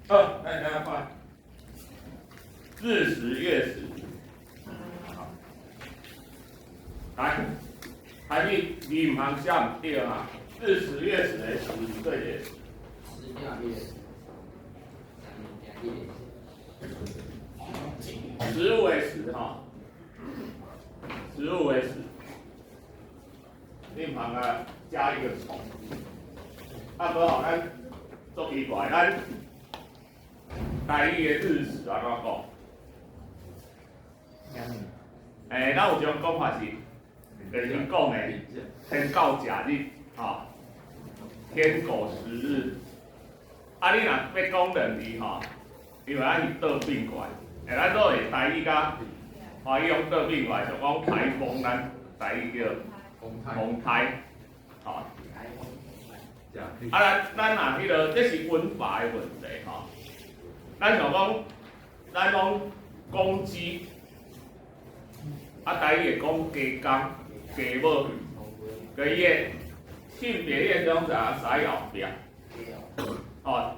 好，來來看，日食月食。好，來，還是你毋通寫毋對啊？日食月食的食是對的。十點月食。食物的食吼，食物的食，你毋通啊加一個蟲。啊，無吼，咱足奇怪，咱台語的日食按怎講？欸，咱有一種講法是，就是講的天狗食日，吼，天狗食日。啊，你若欲講兩字吼，因為咱是倒轉過來，欸，咱都會台語佮華語攏倒轉過來，像講颱風，咱台語叫風颱，吼。啊，咱若彼个，這是文法的問題吼。咱像講，咱講公雞，啊，台語會講雞公、雞母，佮伊的性別彼種就駛後壁，吼，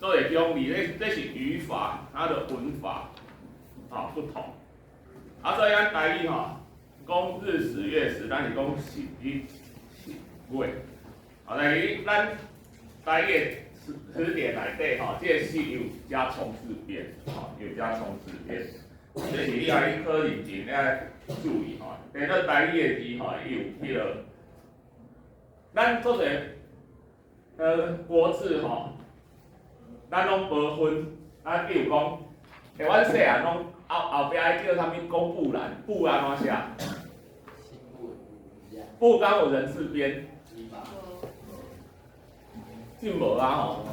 做會中字，這是語法，它的文法，吼不同。啊，所以咱台語吼，講日食月食，咱是講食日食月。啊，但是咱台語的詞典內底吼，這個是有加蟲字邊，吼，有加蟲字邊，這是你愛去考認真愛注意吼。等到台語的字吼，伊有彼个，咱做者國字吼，咱攏無分，咱比如講，欸，阮細漢攏後後壁彼叫啥物公布欄，布按怎寫？布敢有人字邊？進無啊吼！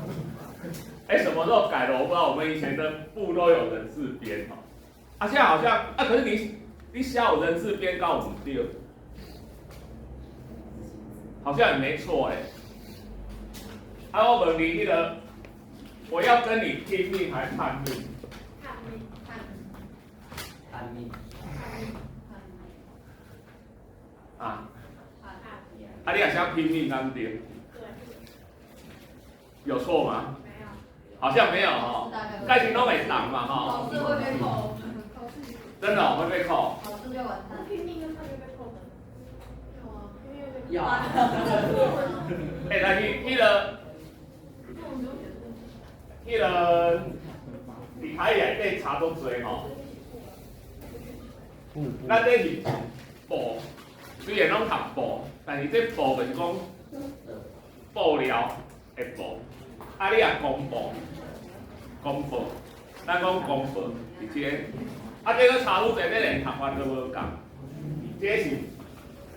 欸，什麼時候改了？我不知道。我們以前的布都有人字邊吼，啊，現在好像啊，可是你寫有人字邊，敢有毋對？好像也沒錯欸。啊，我問你，彼个，我要跟你拼命還叛命？叛命，叛命。啊？啊，你若寫拼命，敢對？對。有錯嗎？沒有。好像沒有吼，蓋錢攏會當嘛吼。考試會被扣。真的喔，會被扣。考試就完蛋。拼命跟叛逆被扣分。要。欸，但是彼个，佇台語內底查足濟吼。咱這是布，雖然攏讀布，但是這布就是講布料的布。啊，你若公布，公布，咱講公布是這个。啊，這个查愈濟，這連讀法都無仝。這是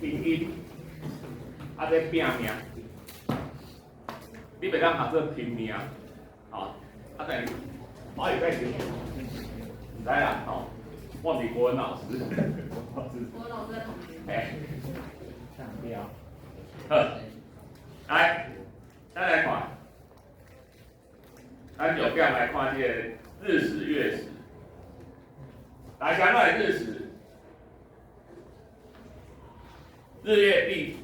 拼音，啊，這拼命，你袂當讀做拼命，吼。啊，但是我會變成，毋知啦，吼。我毋是國文老師。國文老師在旁邊。欸。好，來，咱來看，咱重點來看這个日食月食。來，啥物是日食？日月地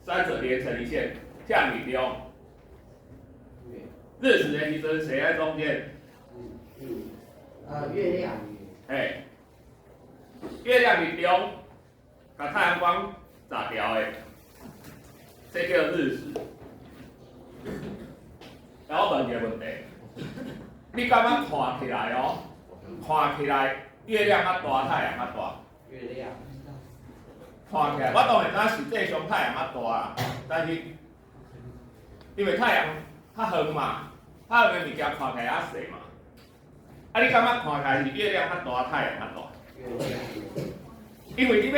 三者連成一線，像你丟。日食的時陣，誰在中間？月亮。欸，月亮佇中，共太陽光閘掉的，這叫日食。來，我問一個問題，你感覺看起來哦，看起來月亮較大，太陽較大？月亮。看起來，我當然知影實際上太陽較大啦，但是因為太陽較遠嘛，較遠的物件看起來較細嘛。啊，你感覺看起來是月亮較大，太陽較大？月亮。因為你欲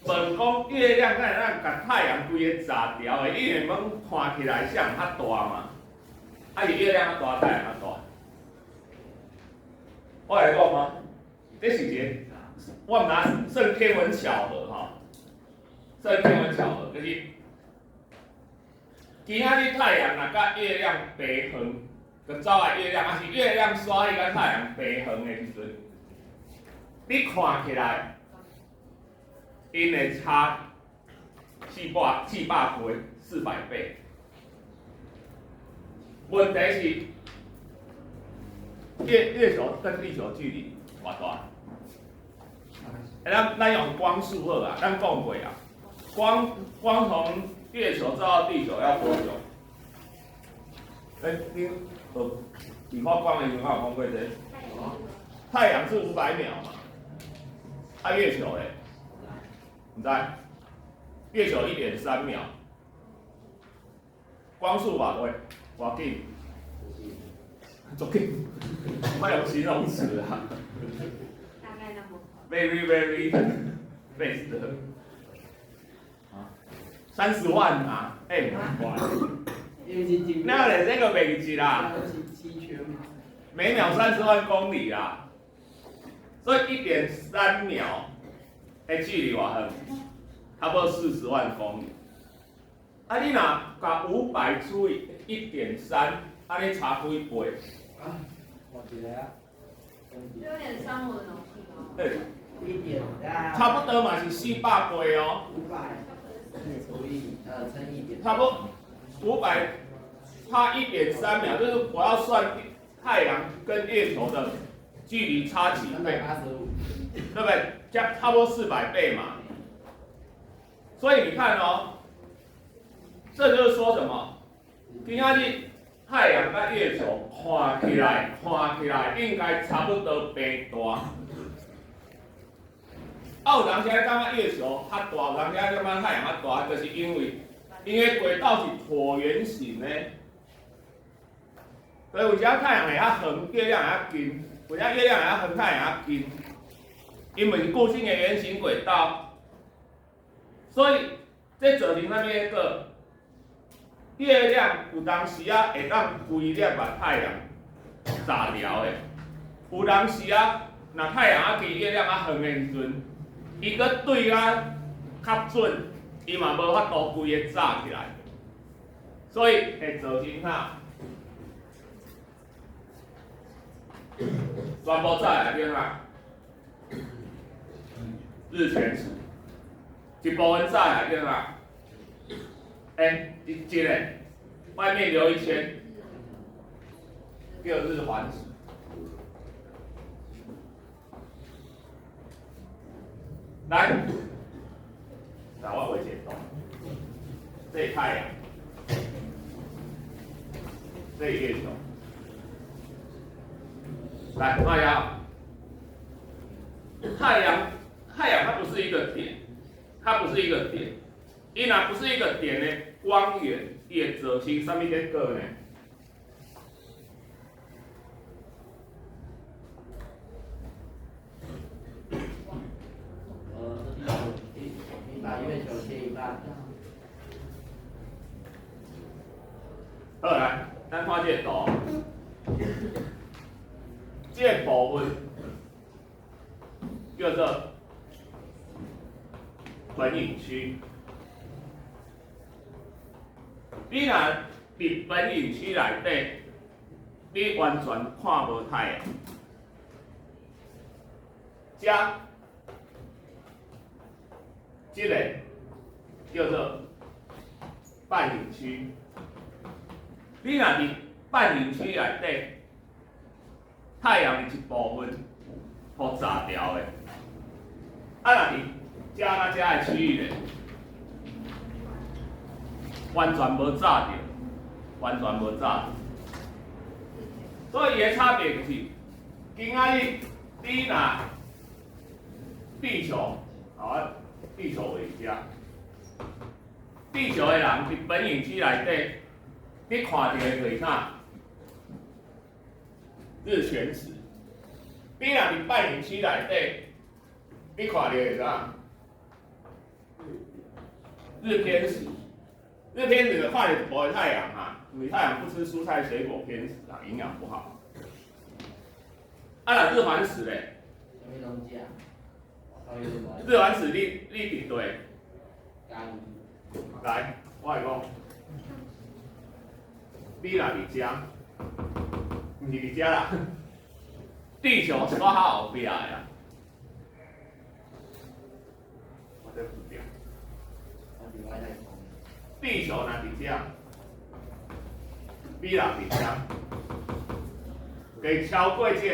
問講月亮敢會當共太陽規個閘掉的，你會問看起來啥人較大嘛？啊，是月亮較大，太陽較大？我會講嗎？這是一個，我毋知算天文巧合吼，算天文巧合，就是今仔日太陽若佮月亮平衡，就走來月亮，抑是月亮煞去佮太陽平衡的時陣，你看起來，𪜶會差400倍，400倍。問題是，月球跟地球距離偌大？欸，咱用光速好啊，咱講過啊，光從月球照到地球要多久？欸，你學理化光的時陣，有講過這個？太陽是500秒嘛？啊，月球咧？毋知？月球1.3秒，光速偌快？偌緊？足緊，我用形容詞啊。大概那麼快。 Very very fast。30萬啊！欸，那個這個面積啦，每秒30萬公里啦，所以1.3秒的距離偌遠？差不多40萬公里。啊，你若共500除以1.3，按呢差幾倍？啊，我一個啊。6.3我的腦細胞。對。一點差不多嘛是400倍哦。500除以乘一點。差不多500差1.3秒，就是我要算太陽跟月球的距離差幾倍？85。對不對？加差不多400倍嘛。所以你看哦，這就是說什麼？今仔日太陽佮月球看起來應該差不多平大。啊，有人時感覺月球較大，有人時感覺太陽較大，就是因為軌道是橢圓形的。所以為啥太陽會較遠，月亮會較近？為啥月亮會較遠，太陽較近？因為是固定的圓形軌道，所以這造成啥物結果？月亮有當時啊會當規粒共太陽炸掉的，有當時啊，若太陽較近，月亮較遠的時陣，伊閣對啊較準，伊嘛無法度規个炸起來，所以會造成啥？全部炸來變啥？日全食，一部分炸來變啥？欸，一個，外面留一圈，叫日環食。來，來我畫一個圖，這是太陽，這是月球。來，看一下，太陽，太陽它不是一個點，它不是一個點，伊若不是一個點的光源，伊會造成啥物結果呢？你把月球切一半。好，來，咱看這個圖，這個部分叫做本影區。你若佇本影區內底，你完全看無太陽。這這個叫做半影區。你若佇半影區內底，太陽的一部分予炸掉的。啊，若佇遮佮遮的區域咧，完全無炸著，完全無炸著。所以伊的差別就是，今仔日你若地球，好，地球為遮，地球的人佇本影區內底，你看著的就是啥？日全食。你若佇半影區內底，你看著是啥？日偏食。日偏食就看著一部分太陽啊，因為太陽不吃蔬菜水果偏食啊，營養不好。啊，若日環食咧？日環食你佇佗？來，我來講，你若佇遮，毋是佇遮啦，地球是較後壁的啦。我這不對。地球若佇遮，你若佇遮，對，給超過這个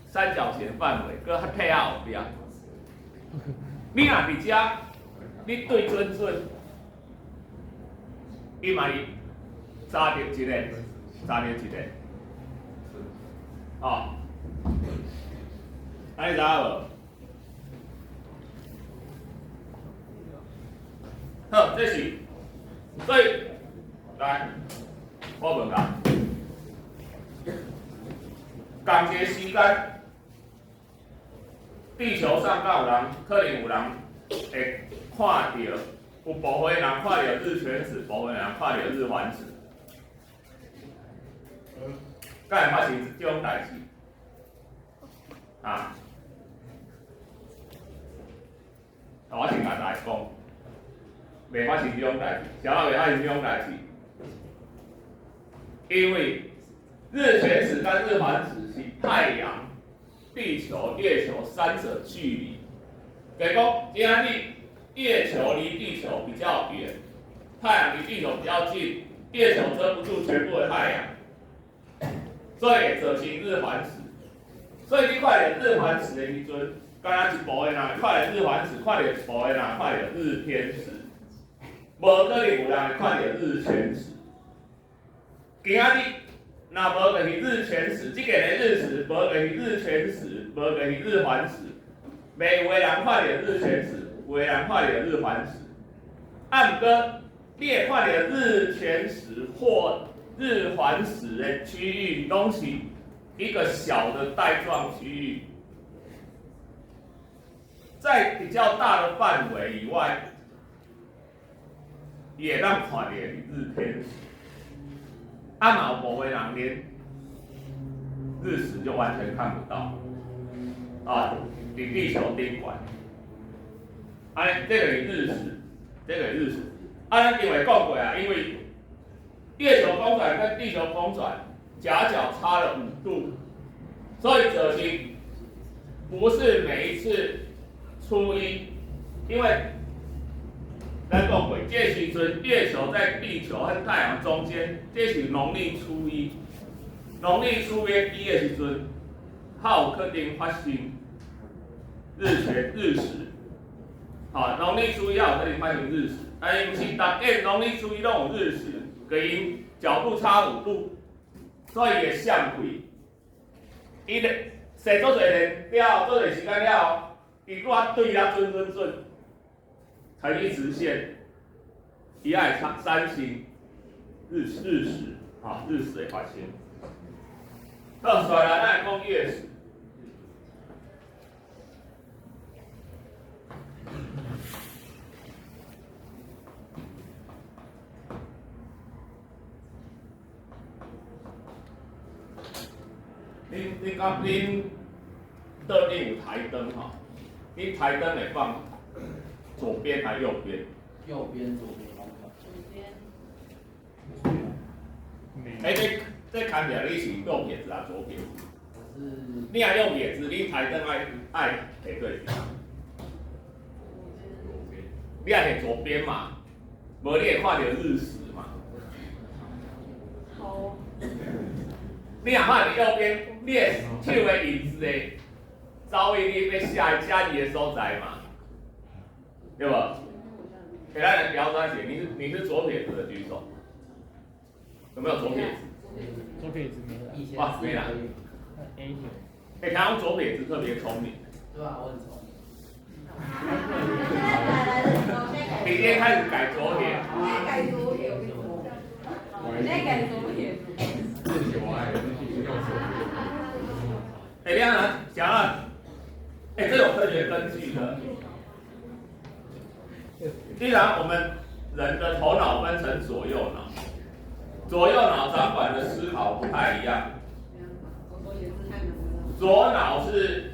三角形範圍，閣較退仔後壁。你若佇遮，你對準準，伊嘛是紮著一個，紮著一個，吼，按呢知影無？好，這是，所以來，我問下，仝一个時間，地球上敢有人，可能有人會看著，有部分人看著日全食，部分人看著日環食，敢會發生這種代誌？啊？我先共大家講，袂發生這種代誌，啥物袂發生這種代誌？因為日全食跟日環食是太陽、地球、月球三者距離。就是講，今仔日月球離地球比較遠，太陽離地球比較近，月球遮不住全部的太陽，所以會造成日環食。所以你看著日環食的時陣，敢若一部分人看著日環食，看著一部分人看著日偏食，無可能有人會看著日全食。今仔日若無就是日全食，這個的日食，無就是日全食，無就是日環食。袂有的人看著日全食，有的人看著日環食。啊，毋過你會看著日全食或日環食的區域，攏是一個小的帶狀區域，在比較大的範圍以外，會當看著日偏食。啊，嘛有部分人連日食就完全看不到，啊，佇地球頂懸。按呢，這個是日食，這個是日食。啊，咱因為講過啊，因為月球公轉跟地球公轉夾角差了5度，所以造成不是每一次初一，因為咱講過，這時陣月球在地球和太陽中間，這是農曆初一。農曆初一一的時陣，較有可能發生日全日食。好，農曆初一較有可能發生日食，但是毋是逐個農曆初一攏有日食，佮𪜶角度差5度，所以會相開。伊咧踅足濟年了，足濟時間了，伊閣對啊準準準，成一直線，伊愛差三星日日食，哈，日食會發生。好，煞來咱來講月食。恁敢恁桌頂有台燈吼？你台燈會放左邊還右邊？右邊、左邊。左邊。欸，這看起來你是右撇子啊，左撇子？我是。你若右撇子，你台燈愛提對邊？你愛提左邊嘛？無你會看著日食嘛？好。你若看著右邊，你的手的影子會走去你欲寫的寫字的所在嘛？對無？給咱來標轉寫，你是左撇子的舉手，有沒有左撇子？左撇子沒了。哇，沒了。欸，聽講左撇子特別聰明。對啊，我很聰明。你今天開始改左撇。現在改左撇，我跟你說。你在改左撇子。欸，你按怎講啊？欸，這有科學根據的。既然我們人的頭腦分成左右腦，左右腦掌管的思考不太一樣。左腦是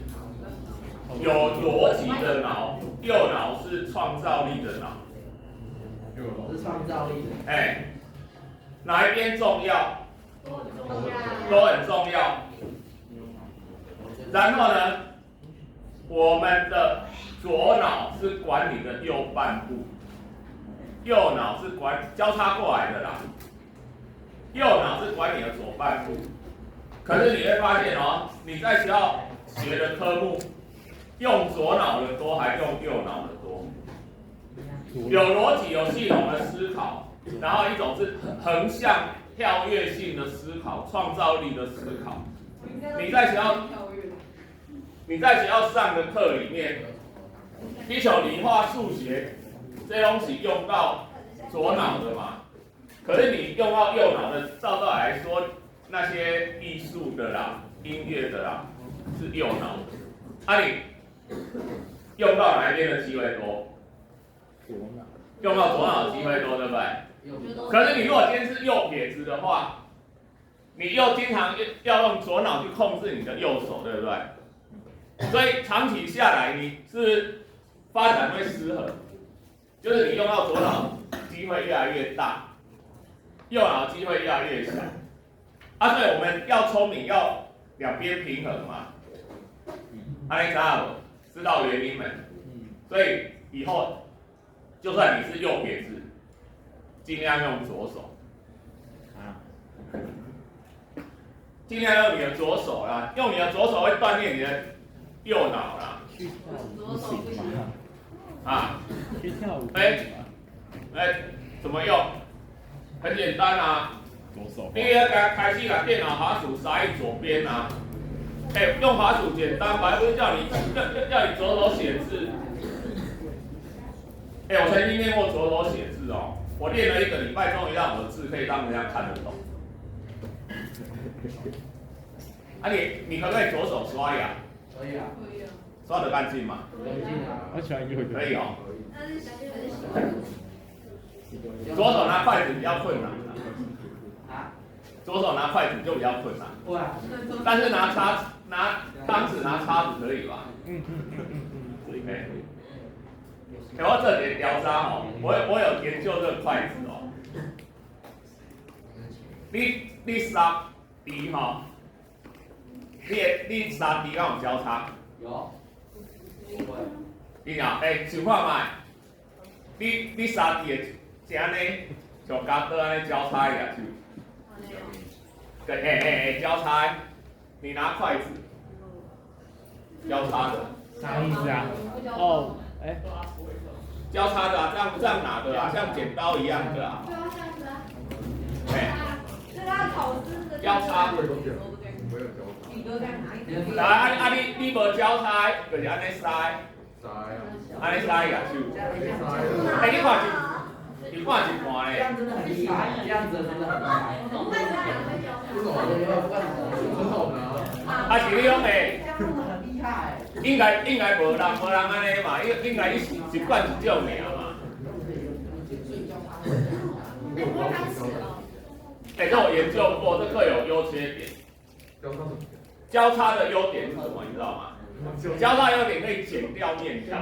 有邏輯的腦，右腦是創造力的腦。是創造力的。欸，哪一邊重要？都很重要。都很重要。然後呢，我們的左腦是管你的右半部，右腦是管交叉過來的啦。右腦是管你的左半部，可可是你會發現哦，你在學校學的科目，用左腦的多還用右腦的多？有邏輯、有系統的思考，然後一種是橫向跳躍性的思考、創造力的思考。你在學校上的課裡面，比如理化、數學這東西用到左腦的嘛，可是你用到右腦的，照道理來說，那些藝術的啦、音樂的啦，是右腦的。啊，你用到哪一邊的機會多？左腦。用到左腦的機會多，對不對？可是你如果今天是右撇子的話，你又經常要用左腦去控制你的右手，對不對？所以長期下來，你是發展會失衡，就是你用到左腦機會越來越大，右腦機會越來越小。啊，所以我們要聰明，要兩邊平衡嘛。啊，你知道無？知道原因沒？所以以後就算你是右撇子，盡量用左手。啊。盡量用你的左手啦，用你的左手會鍛鍊你的右腦啦。去跳舞不行嗎？啊？去跳舞。哎，哎，怎麼用？很簡單啊。左手。你要開始把電腦滑鼠塞左邊啊。哎，用滑鼠簡單，反正不是叫你叫你左手寫字。哎，我曾經練過左手寫字哦，我練了一個禮拜，終於讓我的字可以讓人家看得懂。啊你可不可以左手刷牙？可以啊。刷得乾淨嗎？乾淨啊。我喜歡右。可以哦。左手拿筷子比較困難。啊？左手拿筷子就比較困難。對啊。但是拿叉子、拿湯匙、拿叉子可以吧？嗯。可以。欸，我這裡調查吼，我有研究這個筷子哦。你三匙吼，你三匙敢有交叉？有。你講，欸，想看覓？你三匙會是按呢，像鉸刀按呢交叉的舉手。對，欸欸欸，交叉。你拿筷子，交叉的。啥意思啊？哦，欸。交叉的啊，這樣拿的啊，像剪刀一樣的啊。對啊，這樣子啊。欸。交叉。來，啊你無交叉，就是按呢塞。按呢塞舉手。欸，你看一半咧。這樣真的很厲害，這樣子真的很厲害。啊是你講的。很厲害。應該無人按呢嘛，應該你習慣一種爾嘛。欸，這我研究過，這各有優缺點。交叉的優點是什麼？你知道嗎？交叉優點可以剪掉麵條。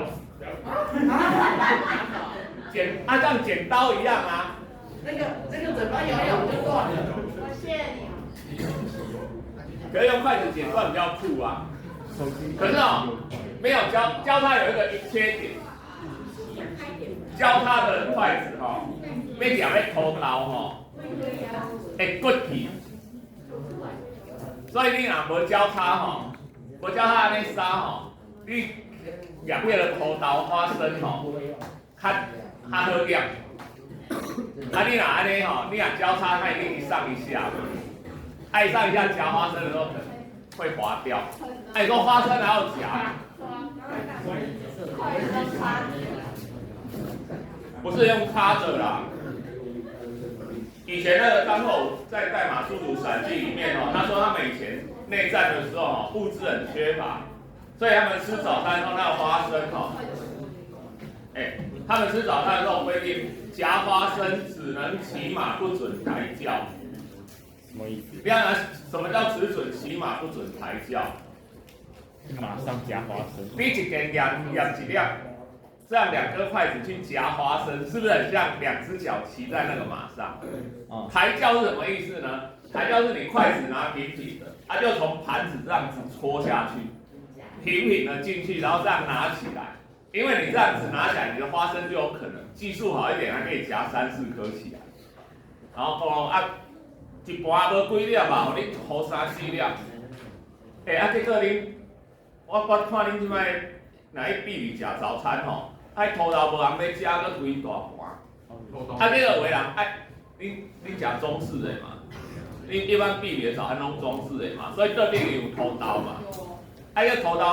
剪啊，像剪刀一樣啊。那個嘴巴咬咬就斷了。我謝謝你。可以用筷子剪斷比較酷啊。可是哦，沒有交叉有一個缺點，交叉的筷子吼，欲夾欲塗豆吼，會骨去。所以你若無交叉吼，無交叉按呢殺吼，你夾彼個塗豆花生吼，較好夾。啊，你若按呢吼，你若交叉，它一定一上一下嘛。啊，一上一下夾花生的時候，可能會滑掉。哎，你說花生還要夾？不是用插的啦。以前那個張厚在《代馬叔族散記》裡面哦，他說他們以前內戰的時候哦，物資很缺乏，所以他們吃早餐時候那個花生哦，欸，他們吃早餐的時候規定夾花生只能騎馬，不准抬轎。什麼意思？不要拿什麼叫只准騎馬不准抬轎？馬上夾花生。你一根夾夾一粒，這樣兩顆筷子去夾花生，是不是很像兩隻腳騎在那個馬上？抬轎是什麼意思呢？抬轎是你筷子拿平平的，它就從盤子這樣子戳下去，平平的進去，然後這樣拿起來。因為你這樣子拿起來，你的花生就有可能技術好一點，還可以夾3、4顆起來。然後啊，一盤無幾粒吧，予你予三四粒。欸，啊，結果恁，我看恁這擺若去比利食早餐吼，愛土豆無人欲食，閣規大盤。啊，這個有的人愛，恁食中式的嘛？恁一般比利的早餐攏中式的嘛，所以桌頂有土豆嘛。啊，彼土豆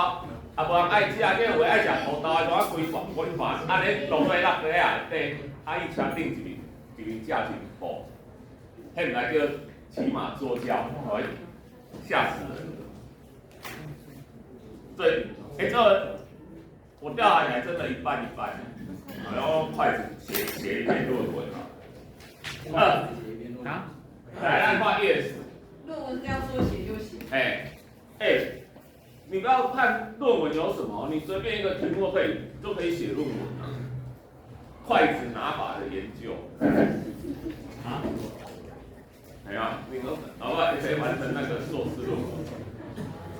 也無人愛食，這有的愛食土豆的，就啊規盤規盤，按呢落去落底啊底，啊伊車頂一面一面食一面吐，彼毋知叫騎馬坐轎，嚇死人。對，欸，這個我調查起來真的一半一半，然後筷子寫寫一篇論文啊。啊？來，咱看月食。論文是要說寫就寫。欸欸，你不要看論文有什麼，你隨便一個題目可以都可以寫論文啊。筷子拿法的研究。啊？沒有，你都好不好？你可以完成那個碩士論文。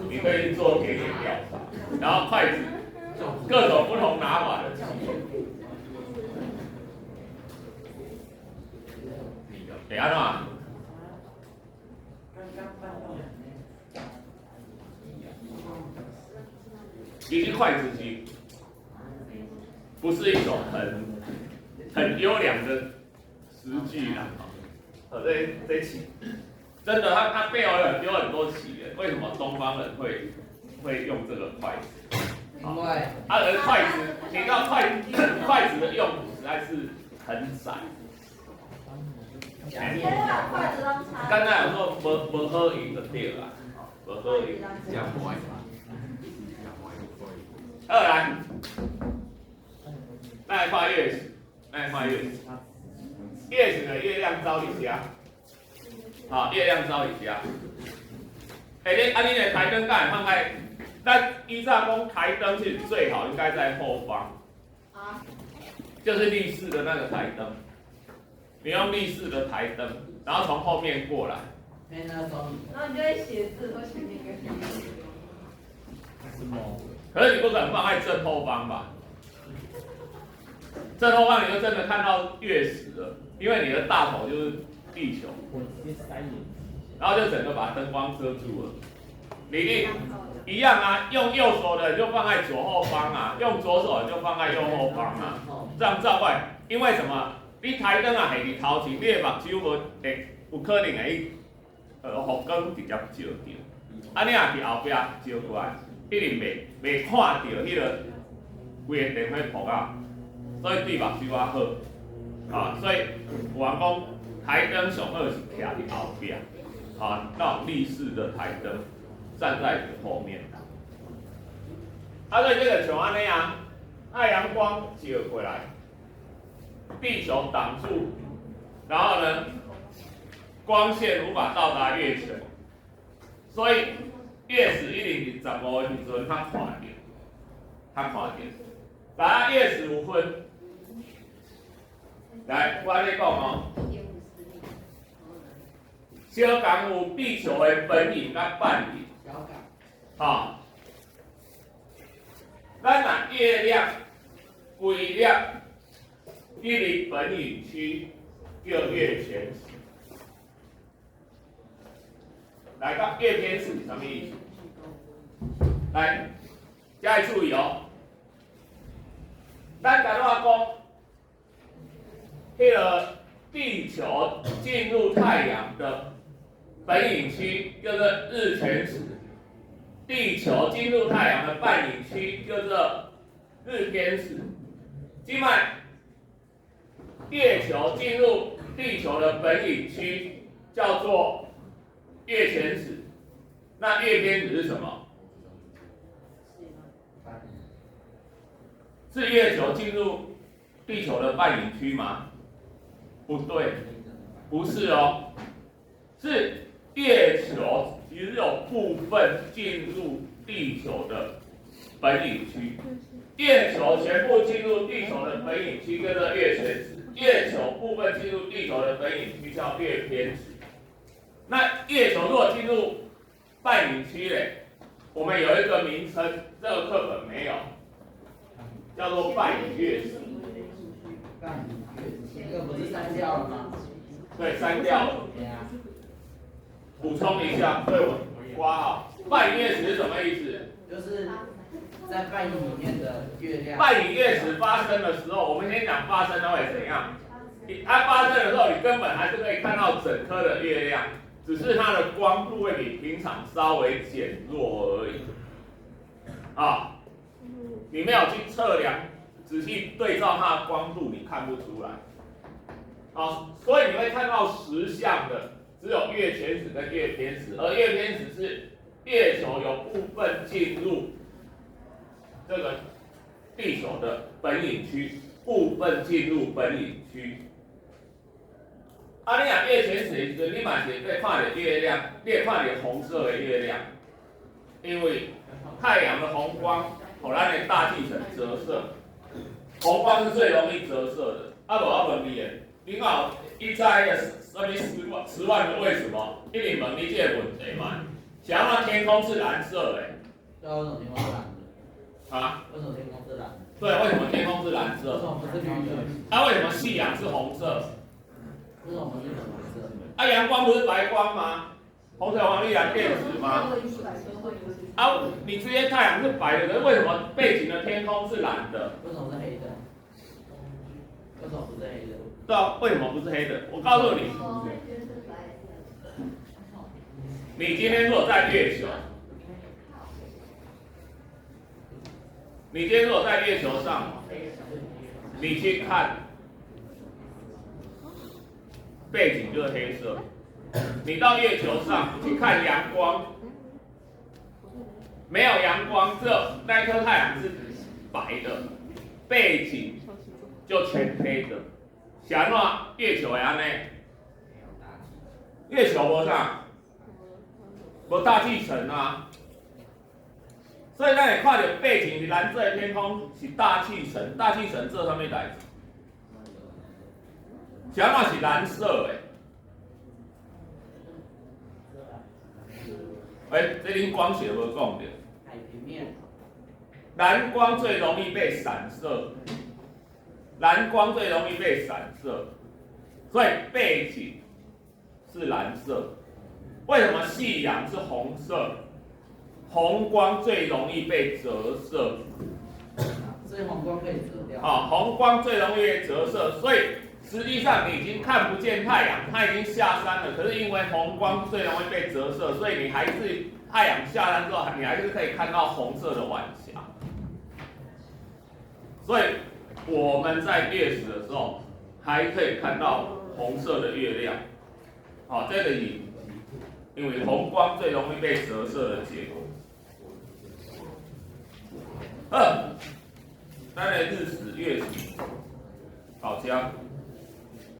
你可以做田野調查，然後筷子各種不同拿法的體驗。會按怎？其實筷子是，不是一種很優良的食具啦。哦，這起，真的，它背後有很多起源。為什麼東方人會用這個筷子？因為啊，而筷子，你知道筷子的用途實在是很窄。剛才有說無好用就對啦，無好用。好來，咱來看月食，咱來看月食。月食的月亮照佇遮，好，月亮照佇遮。欸，你啊，你的台燈敢會放在？咱依照講台燈其實最好應該在後方，就是立式的那個台燈。你用立式的台燈，然後從後面過來。然後你就會寫字，都寫那個。什麼？可是你不可能放在正後方吧？正後方你就真的看到月食了，因為你的大頭就是地球，然後就整個把燈光遮住了。你一樣啊，用右手的就放在左後方啊，用左手的就放在右後方啊，這樣照過來。因為什麼？你台燈啊，係佇頭前，你的目睭無會有可能會予光直接照著。啊，你若佇後壁照過來，一定袂看著彼個規个電火曝啊，所以對目睭較好。啊，所以有人講台燈上好是徛佇後壁，啊，那種立式的台燈站在你後面。啊，所以這個像按呢啊，太陽光照過來，地球擋住，然後呢，光線無法到達月球，所以月食一定是15的時陣較看著，較看著。來，月食有分，來，我按呢講哦，相仝有地球的本影佮半影，哈，咱若月亮規粒入本影區，叫月全食。來到月偏食是啥物意思？來，遮愛注意哦。咱敢怎講？彼個地球進入太陽的本影區叫做日全食，地球進入太陽的半影區叫做日偏食。這擺月球進入地球的本影區叫做月全食，那月偏食是什麼？是月球進入地球的半影區嗎？不對，不是哦，是月球只有部分進入地球的本影區，月球全部進入地球的本影區叫做月全食，月球部分進入地球的本影區叫月偏食。那月球如果進入半影區嘞，我們有一個名稱，這個課本沒有，叫做半影月食。半影月食，這個不是刪掉了嗎？對，刪掉了。补充一下，对我括号，半影月食是什么意思？就是在半影里面的月亮。半影月食发生的时候，我们先讲发生的会怎样？它发生的时候，你根本还是可以看到整颗的月亮，只是它的光度会比平常稍微减弱而已。啊，你没有去测量，仔细对照它的光度，你看不出来。好，所以你会看到实像的只有月全食跟月偏食，而月偏食是月球有部分进入这个地球的本影区，部分进入本影区。啊，你若月全食的时阵，你嘛是會看著月亮，你會看著紅色的月亮，因為太陽的紅光，予咱的大氣層折射，紅光是最容易折射的。啊，無我問你的，你若有伊在個啥物10萬個為什麼，一直問你這個問題嘛？是按怎天空是藍色的？對啊，為什麼天空是藍的？啊？為什麼天空是藍的？對，為什麼天空是藍色？為什麼不是綠的？啊，為什麼夕陽是紅色？為什麼不是粉紅色？啊，陽光不是白光嗎？紅橙黃綠藍靛紫嗎？啊，你直接太陽是白的，可是為什麼背景的天空是藍的？為什麼是黑的？為什麼不是黑的？對啊，為什麼不是黑的？我告訴你，你今天如果在月球，你今天如果在月球上，你去看背景就是黑色。你到月球上去看陽光，沒有陽光，這那一顆太陽是白的，背景就全黑的。是按怎月球會按呢？月球無啥，無大氣層啊，所以咱會看著背景是藍色的天空，是大氣層，大氣層做啥物代誌？是按怎是藍色的？欸，這恁光學無講著。海平面。藍光最容易被散射，藍光最容易被散射，所以背景是藍色。為什麼夕陽是紅色？紅光最容易被折射。所以紅光可以折掉。啊，紅光最容易被折射，所以實際上你已經看不見太陽，它已經下山了。可是因為紅光最容易被折射，所以你還是太陽下山之後，你還是可以看到紅色的晚霞。所以我們在月食的時候，還可以看到紅色的月亮。好，這個是因為紅光最容易被折射的結果。好，咱的日食、月食，好，這樣。